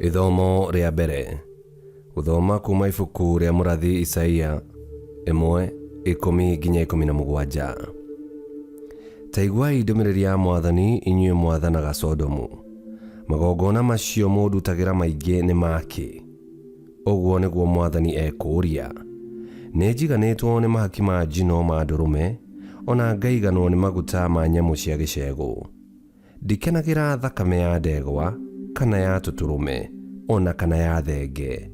Ithomo rĩa mbere. Gũthoma kuma ibuku rĩa mũrathi Isaia 1:10-17. Ta iguai ndũmĩrĩri ya Mwathani inyuĩ mwathanaga Sodomu. Magongona macio mũndutagĩra maingĩ nĩ ma kĩ? Ũguo nĩguo Mwathani ekũũria. Nĩnjiganĩtwo nĩ mahaki ma njino ma ndũrũme, o na ngaiganwo nĩ maguta ma nyamũ cia gĩcegũ. Ndikenagĩra thakame ya ndegwa, kana ya tũtũrũme, o na kana ya thenge.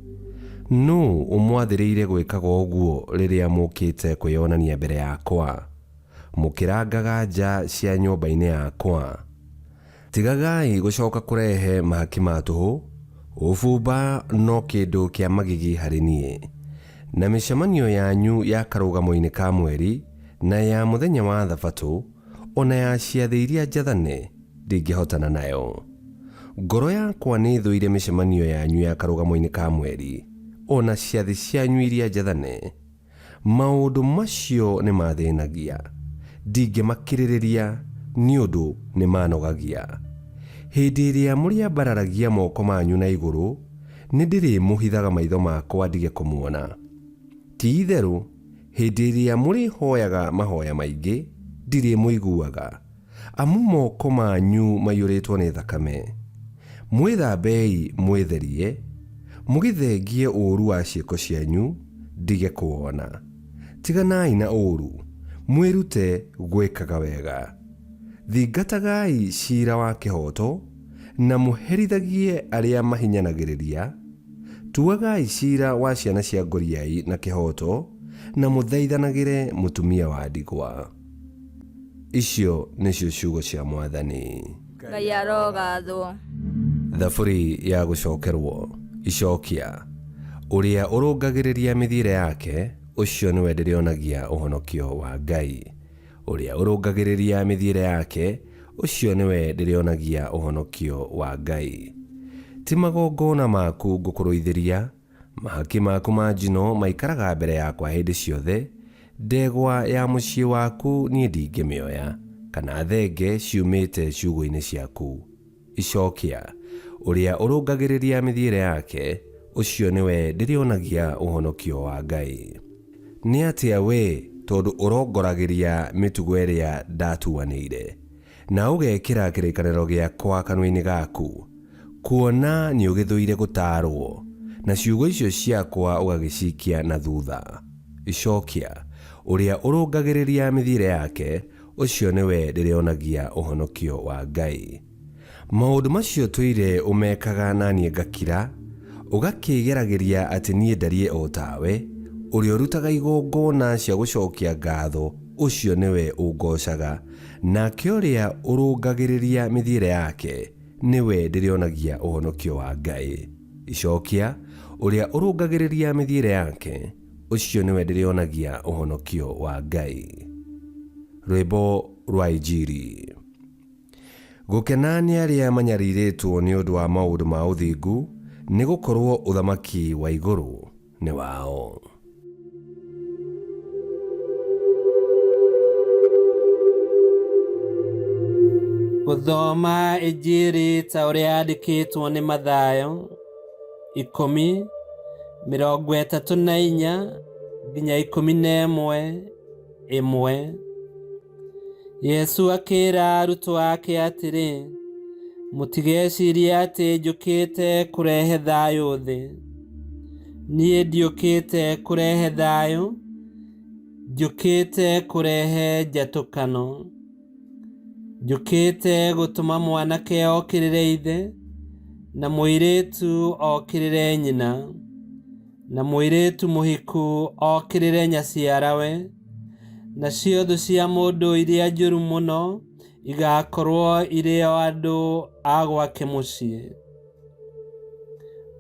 Nũũ ũmwathĩrĩire gwĩkaga ũguo rĩrĩa mũũkĩte kwĩonania mbere yakwa, mũkĩrangaga nja cia nyũmba-inĩ yakwa? Tigagai gũcoka kũrehe mahaki ma tũhũ, ũbumba no kĩndũ kĩa magigi harĩ niĩ. Na mĩcemanio yanyu ya karũgamo-inĩ ka mweri, na ya mũthenya wa Thabatũ, o na ya ciathĩ iria njathane, ndingĩhotana nayo. Ngoro yakwa nĩĩthũire mĩcemanio yanyu ya karũgamo-inĩ ka mweri, o na ciathĩ cianyu iria njathane. Maũndũ macio nĩ mathĩnagia, ndingĩmakirĩrĩria, nĩ ũndũ nĩ manogagia. Hĩndĩ ĩrĩa mũrĩambararagia moko manyu na igũrũ, nĩ ndĩrĩmũhithaga maitho makwa ndige kũmuona. Ti-itherũ, hĩndĩ ĩrĩa mũrĩhoyaga mahoya maingĩ, ndirĩmũiguaga. Amu moko manyu maiyũrĩtwo nĩ thakame. Mwĩthambei mwĩtherie, mũgĩthengie ũũru wa ciĩko cianyu, ndige kũwona. Tiganai na ũũru, mwĩrute gwĩkaga wega. Thingatagai ciira wa kĩhooto, na mũherithagie arĩa mahinyanagĩrĩria. Tuagai ciira wa ciana cia ngoriai na kĩhooto, na mũthaithanagĩre mũtumia wa ndigwa. Icio nĩcio ciugo cia Mwathani. Ngai arogathwo. Thaburi ya gũcokerwo. Icokia. Ũrĩa ũrũngagĩrĩria mĩthiĩre yake, ũcio nĩwe ndĩrĩonagia ũhonokio wa Ngai. Ũrĩa ũrũngagĩrĩria mĩthiĩre yake, ũcio nĩwe ndĩrĩonagia ũhonokio wa Ngai. Ti magongona maku ngũkũrũithĩria, Mahaki maku ma njino maikaraga mbere yakwa hĩndĩ ciothe, ndegwa ya mũciĩ waku niĩ ndingĩmĩoya, kana thenge ciumĩte ciugũ-inĩ ciaku. Icokia, Ũrĩa ũrũngagĩrĩria mĩthiĩre yake, ũcio nĩwe ndĩrĩonagia ũhonokio wa Ngai. Nĩ atĩa wee, tondũ ũrongoragĩria mĩtugo ĩrĩa ndatuanĩire, Na ũgekĩra kĩrĩkanĩro gĩakwa kanua-inĩ gaku, kuona nĩũgĩthũire gũtaarũo, na ciugo icio ciakwa ũgagĩciikia na thutha. Icokia, Ũrĩa ũrũngagĩrĩria mĩthiĩre yake, ũcio nĩwe ndĩrĩonagia ũhonokio wa Ngai. Maũndũ macio tũire ũmekaga na niĩ ngakira, ũgakĩĩgeragĩria atĩ niĩ ndariĩ o tawe, ũrĩa ũrutaga igongona cia gũcokia ngatho, ũcio nĩwe ũngoocaga, Nake ũrĩa ũrũngagĩrĩria mĩthiĩre yake, nĩwe ndĩrĩonagia ũhonokio wa Ngai. Icokia, Ũrĩa ũrũngagĩrĩria mĩthiĩre yake, ũcio nĩwe ndĩrĩonagia ũhonokio wa Ngai. Rwĩmbo rwa Injiri. Gũkena nĩ arĩa manyarirĩtwo nĩ ũndũ wa maũndũ ma ũthingu, nĩ gũkorũo ũthamaki wa igũrũ nĩ wao. Gũthoma Injiri ta ũrĩa yandĩkĩtwo nĩ Mathayo 10:34 nginya 11:1. Jesũ akĩĩra arutwo ake atĩrĩ, Mũtigecirie atĩ njũkĩte kũrehe thayũ thĩ. Niĩ ndiũkĩte kũrehe thayũ, njũkĩte kũrehe njatũkano. Njũkĩte gũtũma mwanake okĩrĩre ithe, na mũirĩtu okĩrĩre nyina, na mũirĩtu mũhiku okĩrĩre nyaciarawe, nacio thũ cia mũndũ iria njũru mũno igaakorwo irĩ o andũ a gwake mũciĩ.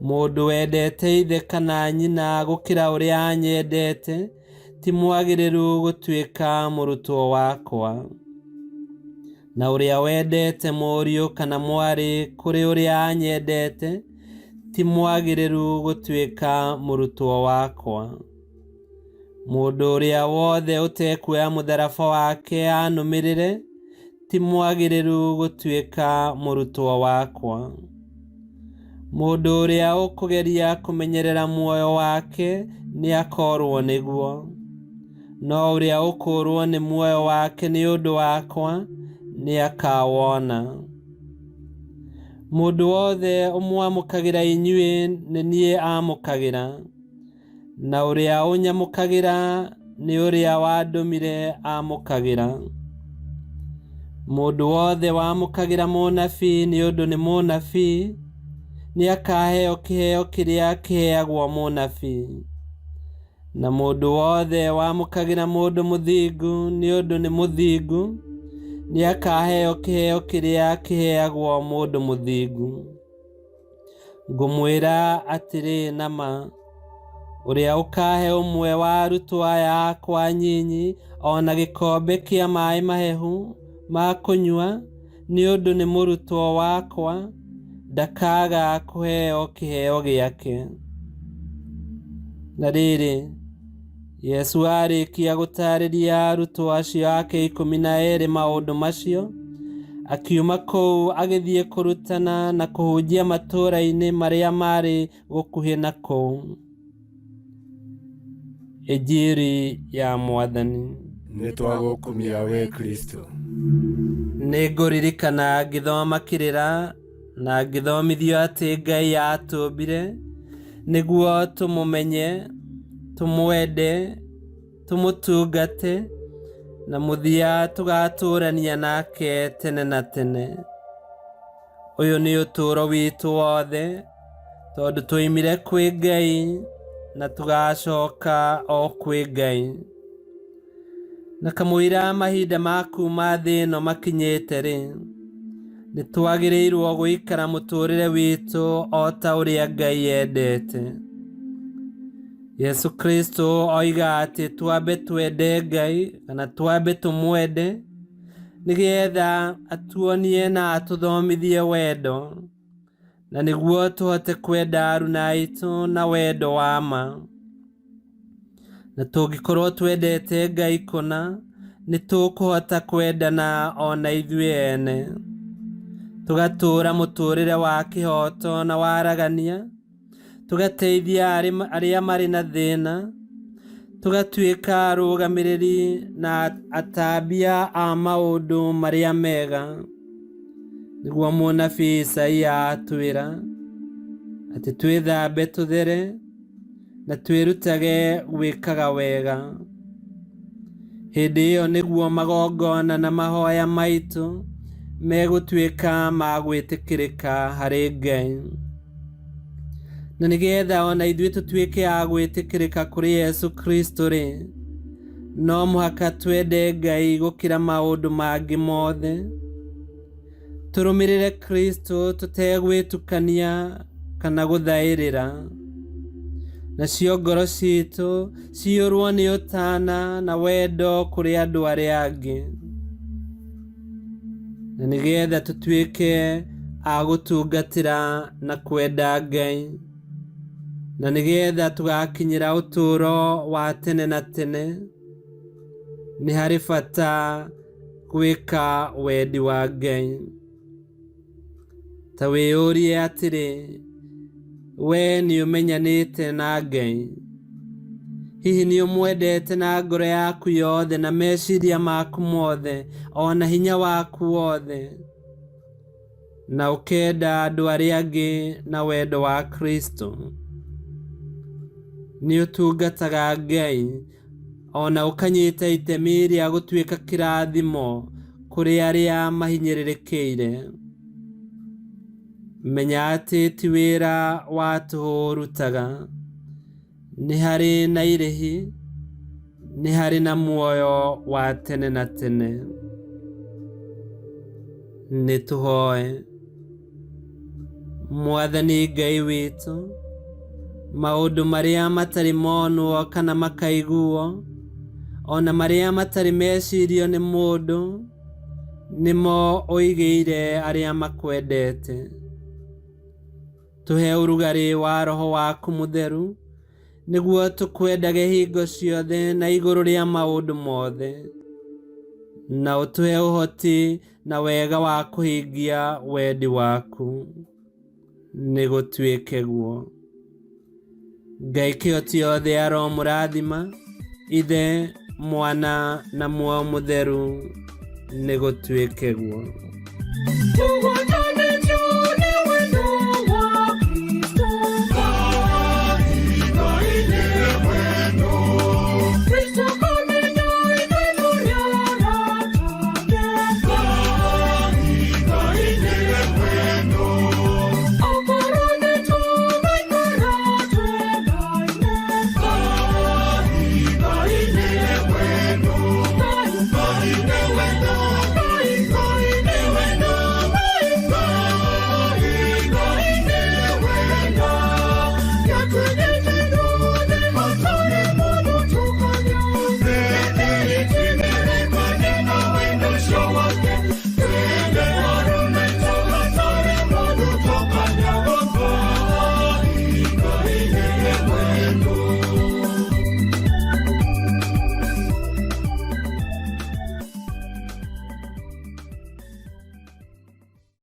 Mũndũ wendete ithe kana nyina gũkĩra ũrĩa anyendete ti mwagĩrĩru gũtuĩka mũrutwo wakwa. Na ũrĩa wendete mũriũ kana mwarĩ kũrĩ ũrĩa anyendete ti mwagĩrĩru gũtuĩka mũrutwo wakwa. Mũndũ ũrĩa wothe ũtekuoya mũtharaba wake anũmĩrĩre, ti mwagĩrĩru gũtuĩka mũrutwo wakwa. Mũndũ ũrĩa ũkũgeria kũmenyerera muoyo wake nĩakoorwo nĩguo, no ũrĩa ũkũũrwo nĩ muoyo wake nĩ ũndũ wakwa nĩakawona. Mũndũ wothe ũmwamũkagĩra inyuĩ nĩ niĩ aamũkagĩra, na ũrĩa ũnyamũkagĩra nĩ ũrĩa wandũmire aamũkagĩra. Mũndũ wothe wamũkagĩra mũnabii nĩ ũndũ nĩ mũnabii, nĩakaheo kĩheo kĩrĩa kĩheagwo mũnabii. Na mũndũ wothe wamũkagĩra mũndũ mũthingu nĩ ũndũ nĩ mũthingu, nĩakaheo kĩheo kĩrĩa kĩheagwo mũndũ mũthingu. Ngũmwĩra atĩrĩ na ma, ũrĩa ũkahe ũmwe wa arutwo aya akwa anyinyi o na gĩkombe kĩa maĩ mahehu ma kũnyua nĩ ũndũ nĩ mũrutwo wakwa, ndakaaga kũheo kĩheo gĩake. Na rĩrĩ, Yesu aarĩkia gũtaarĩria arutwo acio ake 12 maũndũ macio, akiuma kũu agĩthiĩ kũrutana na kũhunjia matũũra-inĩ marĩa maarĩ gũkuhĩ na kũu. Injiri ya Mwathani. Nĩ twagũkumia we Kristo. Nĩ ngũririkana ngĩthoma kĩrĩra na ngĩthomithio atĩ Ngai aatũmbire nĩguo tũmũmenye, tũmwende, tũmũtungate, na mũthia tũgatũũrania nake tene na tene. Ũyũ nĩ ũtũũro witũ wothe, tondũ twoimire kwĩ Ngai na tũgacoka o kwĩ Ngai. Na kamũira mahinda ma kuuma thĩ ĩno makinyĩte-rĩ, nĩ twagĩrĩirwo gũikara mũtũũrĩre witũ o ta ũrĩa Ngai endete. Yesu Kristo oiga atĩ twambe twende Ngai kana twambe tũmwende nĩgetha atuonie na atũthomithie wendo, na nĩguo tũhote kwenda aruna aitũ na wendo wa ma. Na tũngĩkorwo twendete Ngai kũna, nĩ tũkũhota kwendana o na ithuĩ ene, tũgatũũra mũtũũrĩre wa kĩhooto na waragania, tũgateithia arĩa marĩ na thĩna, tũgatuĩka arũgamĩrĩri na atambia a maũndũ marĩa mega. Nĩguo mũnabii Isaia atwĩra atĩ twĩthambe tũthere na twĩrutage gwĩkaga wega. Hĩndĩ ĩyo nĩguo magongona na mahoya maitũ megũtuĩka ma gwĩtĩkĩrĩka harĩ Ngai. Na nĩgetha ona ithuĩ tũtuĩke a gwĩtĩkĩrĩka kũrĩ Yesu Kristo-rĩ, no mũhaka twende Ngai gũkĩra maũndũ mangĩ mothe. Tũrũmĩrĩre Kristo tũtegwĩtukania kana gũthaĩrĩra. Nacio ngoro citũ ciyũrwo nĩ ũtana na wendo kũrĩ andũ arĩa angĩ. Na nĩgetha tũtuĩke a gũtungatĩra na kwenda Ngai, na nĩgetha tũgakinyĩra ũtũũro wa tene na tene, nĩ harĩ bata gwĩka wendi wa Ngai. Ta wĩyũrie atĩrĩ, we nĩ ũmenyanĩte na Ngai? Hihi nĩ ũmwendete na ngoro yaku yothe na meciria maku mothe o na hinya waku wothe, na ũkenda andũ arĩa angĩ na wendo wa Kristo? Nĩ ũtungataga Ngai o na ũkanyita itemi rĩa gũtuĩka kĩrathimo kũrĩ arĩa mahinyĩrĩrĩkĩire? Menya atĩ ti wĩra wa tũhũ ũrutaga, nĩ harĩ na irĩhi, nĩ harĩ na muoyo wa tene na tene. Nĩ tũhoe. Mwathani Ngai witũ, maũndũ marĩa matarĩ monwo kana makaiguo, o na marĩa matarĩ mecirio nĩ mũndũ, nĩmo ũigĩire arĩa makwendete. Tũhe ũrugarĩ wa Roho waku mũtheru, nĩguo tũkwendage hingo ciothe na igũrũ rĩa maũndũ mothe, na ũtũhe ũhoti na wega wa kũhingia wendi waku. Nĩ gũtuĩke guo. Ngai kĩhoti yothe aromũrathima, Ithe, Mwana na Muoyo Mũtheru, nĩ gũtuĩke guo.